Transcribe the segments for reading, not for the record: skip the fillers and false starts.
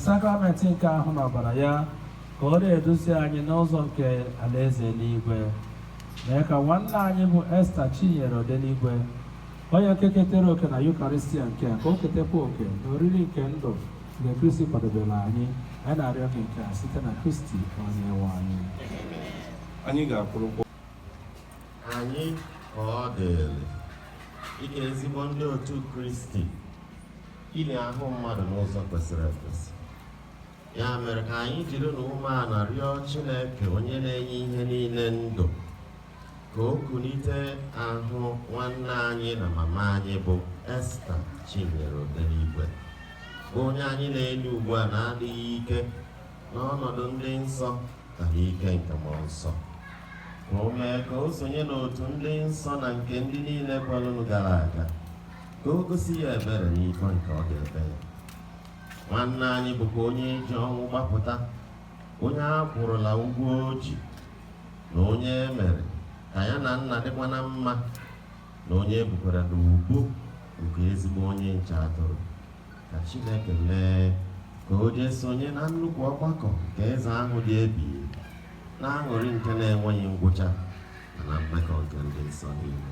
Sakramenti nke ahụ na ọbara ya ka ọ na-eduzi anyị n'ụzọ nke alaeze eluigwe. Mee ka nwanne anyị bụ Esther Chinyere Odenigwe, onye nke ketere oke na Yukaristia nke a, ka o ketekwa oke na oriri nke ndụ nke Kristi kwadobere anyị. Anyị na-arịọ gị nke a site na Kristi onye nwe anyị. Anyị ga-akwụrụkwa. Anyị ka ọ dịrị dịka ezigbo ndị otu Kristi ili ahụ mmadụ n'ụzọ kwesịrị ekwesị. Ya mere ka anyị jiri na umeala rịọ Chineke onye na-enye ihe niile ndụ ka o kulite ahụ nwanne anyị na mama anyị bụ Esther Chinyere Odenigwe, bụ onye anyị na-eli ugbu a na-adịghị ike n'ọnọdụ ndị nsọ na n'ike nke mmụọ nsọ, ka o mee ka o sonye n'otu ndị nsọ na nke ndị niile kwelụnụ gara aga, ka o gosi ya ebere n'ikpe nke ọ ga-ekpe ya. Nwanne anyị bụkwa onye e ji ọnwụ gbapụta, onye a kwụrụla ụgwọ o ji, na onye e mere ka ya na nna dịkwa na mma, na onye e bukwara n'ubu nke ezigbo onye nche atụrụ. Ka Chineke mee ka o jee sonye na nnukwu ọgbakọ nke eze ahụ dị ebighị ebi, na aṅụrị nke na-enweghị ngwụcha na na mmekọ nke ndị nsọ niile.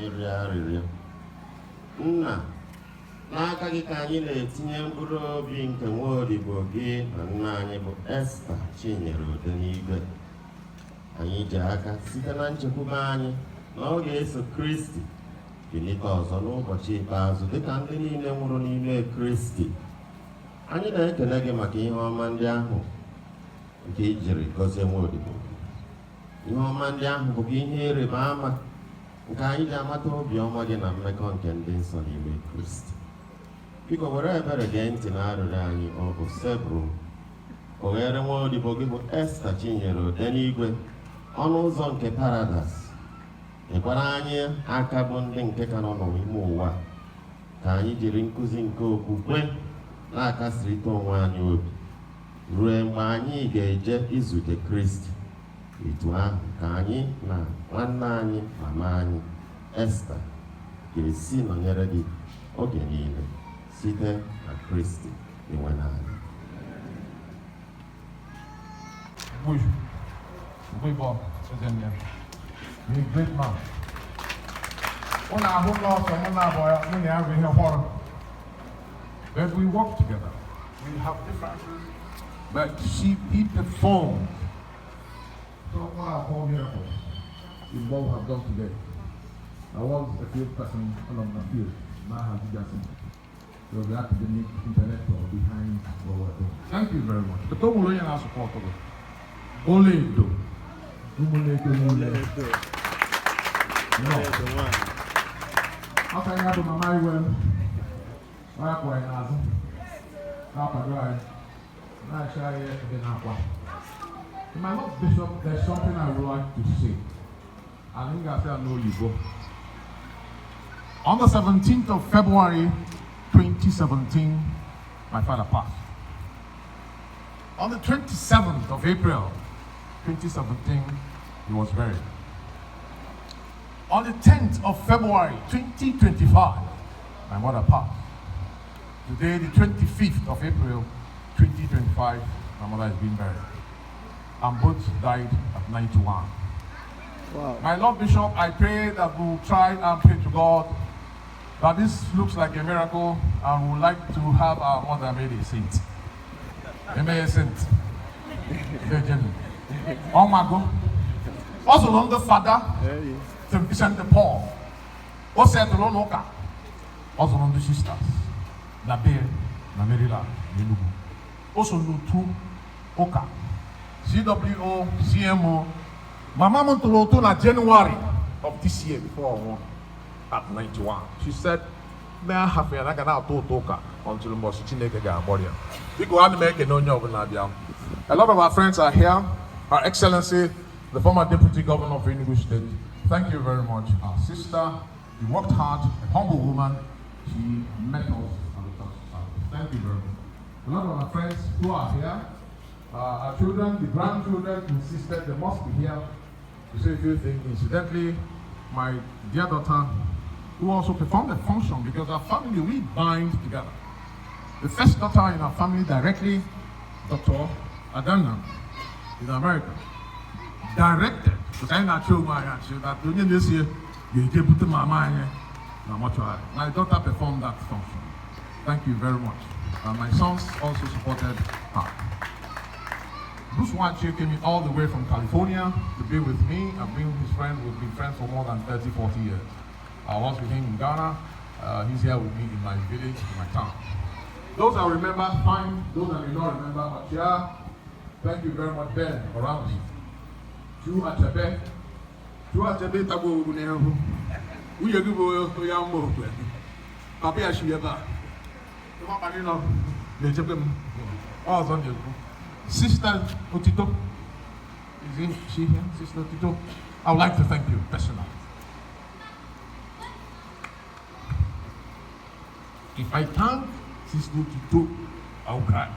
Ịrịọ arịrịọ. Nna, n'aka gị ka anyị na-etinye mkpụrụ obi nke nwaodibo gị na nna anyị bụ Esther Chinyere Odenigwe. Anyị ji aka site na nchekwube anyị na ọ ga-eso Kristi bilite ọzọ n'ụbọchị ikpeazụ dịka ndị niile nwụrụ n'ime Kristi. Anyị na-ekele gị maka ihe ọma ndị ahụ nke i jiri gọzie nwaodibo gị. Ihe ọma ndị ahụ bụkwa ihe ịrịba ama nke anyị ji amata obiọma gị na mmekọ nke ndị nsọ n'ime Kristi. Biko were ebere gee ntị na arịrịọ anyị ọ bụ sebụrụ kpọghere nwa odibo gị bụ Esther Chinyere Odenigwe ọnụ ụzọ nke paradaịs. Nyekwara anyị aka bụ ndị nke ka nọ n'ime ụwa ka anyị jiri nkụzi nke okwukwe na-akasirịta onwe anyị obi ruo mgbe anyị ga-eje izute Kristi. Etu ahụ ka anyị na nwanne anyị mama anyị Esther ga-esi nọnyere gị oge niile site na Kristi Dinwenụ anyị. A great man. Ụnụ ahụ nọọsụ mụ na abụọ ya mụ na ya bụ ihe họrọ. But we work together. We have differences, but he performed so what I call miracles in what we have done today. I was a field person on the field. Now has you guys so the academic intellectual behind what we're doing. Thank you very much. But don't worry, I support it. Oledo. Ụmụnne niile. Nnọọ. Aka ya bụ mama iwe ọ ya kwụ anyị n'azụ na-akwado anyị na-achị anyị ebe na-akwa. My Lord Bishop, there's something I would like to say. I think I said no, you go. On the 17th of February 2017, my father passed. On the 27th of April 2017, he was buried. On the 10th of February 2025, my mother passed. Today, the 25th of April 2025, my mother is being buried. And both died at 91. Wow. My Lord Bishop, I pray that we'll try and pray to God that this looks like a miracle and we would like to have our mother made a saint. Amen, a saint. Oh my God. Also, on the father, St. Vincent de Paul. O setụrụ ụlọ ụka. Ọ zụrụ ndị sisters na be na Maryland na Enugu. O so n'otu ụka CWO, CMO. Mama m tụrụ ụtụ na January of this year before ọ nwụọ at 91. She said, na ahafụ ya na ga na-atụ ụtụ ụka until mbọchị Chineke ga-agbọrọ ya. Biko, ana m ekene onye ọbụla bịa. A lot of our friends are here. Her Excellency, the former Deputy Governor of Enugu State, thank you very much. Our sister, she worked hard, a humble woman. She met us at the church service. Thank you very much. A lot of our friends who are here, our children, the grandchildren insisted they must be here to say a few things. Incidentally, my dear daughter, who also performed a function because our family, we bind together. The first daughter in our family directly, Dr. Adana, in America, directed, because I'm not sure why I that onye na-esi ga-eje bute mama anyị na mortuary. My daughter performed that function. Thank you very much. And my sons also supported her. Bruce Wache came in all the way from California to be with me. I've been his friend. We've been friends for more than 30, 40 years. I was with him in Ghana. He's here with me in my village, in my town. Those I remember, fine. Those I may not remember, but yeah, thank you very much, Ben Oramzi. Chu Achebe. Chu Achebe tagbo ogun n'ehu. Nwunye gị bụ onye amụma okwe. Papa ya shi ebe a. Ihe ọkpa nọ na-echekwa m. Ọzọ na-ekwu. Sister Otito. Is she here? Sister Otito. I would like to thank you personally. If I thank Sister Otito, I will cry.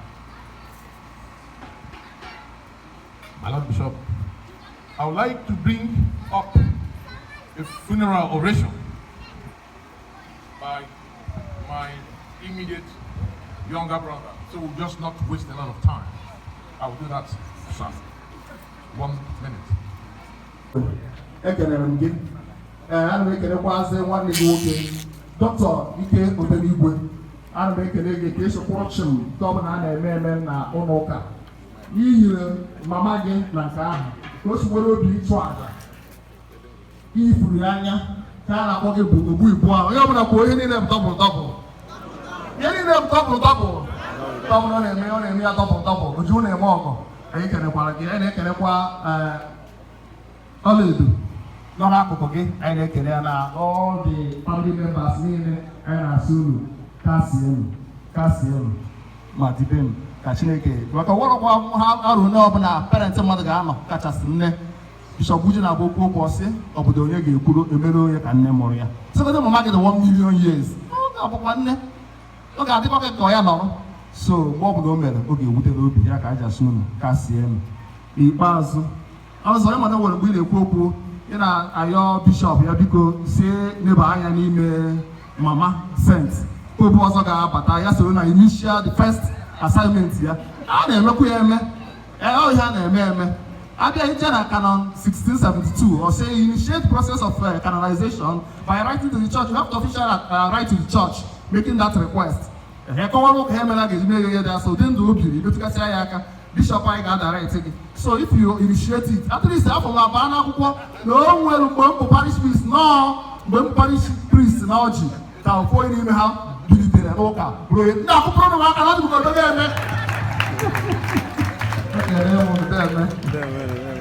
My Lord Bishop, I would like to bring up a funeral oration by my immediate younger brother. So we'll just not waste a lot of time. I will do that, sir. 1 minute. Ekelere m gị. Ee, ana m ekelekwazi nwanne gị nwoke, Dọkịta Ike Odenigwe. Ana m ekele gị ka esi kwụrụ chịm nke ọbụla a na-eme eme na ụlọ ụka iyiri mama gị na nke ahụ ka o si nwere obi ịchụ àjà ifuru ya anya ka a na-akpọ gị bụ ogbu ibu ahụ. Onye ọbụla kwuo, ihe niile bụ double double, ihe niile bụ double double. Nke ọbụla ọ na-eme, ọ na-eme ya double double. Oju na-eme ọgọ. Anyị kelekwara gị. Anyị na-ekelekwa ee ọlaedo nọ n'akụkụ gị. Anyị na-ekele ya na all the family members niile. Anyị na-asị unu kasienu, kasienu ma dibenu ka Chineke maka ọgwọrọkwa ha arụ onye ọbụla parent mmadụ ga-anọ, kachasị nne. Bishop Uche na-agba okwu okwu ọsị obodo onye ga-ekwuru emere onye ka nne mụrụ ya. Sịgodo mama gị dị 1 million years, ọ ga-abụkwa nne, ọ ga-adịkwa gị ka ọ ya nọrọ. So mgbe ọbụla o mere, ọ ga-ewute n'obi ya ka aja sị unu kasienu. Ikpeazụ ọzọ, ịma na nwere mgbe ị na-ekwu okwu, ị na-ayọ bishọp ya, biko sie neba anya n'ime mama sent pope ọzọ ga-abata ya soro na initial, the first assignment ya. A na-emekwa ya eme. Ee, ọ ihe a na-eme eme. Abịa ije na Canon 1672, or say initiate process of canonization by writing to the church. You have to officially write to the church making that request. Ehe, kọwara ụka ha emela ga-eji mee ihe dị asọ ụdị ndụ o biri metụgasịa ya aka. Bishọp anyị ga-adirect gị. So if you initiate it, at least afọ m abaa n'akwụkwọ na o nwere mgbe m bụ parish priest nọọ, mgbe m parish priest na ọjị ka ofu onye n'ime ha bilitere n'ụka bụrụ onye ndị akwụkwọ m aka na ọdụ eme. Ekele m unu, eme.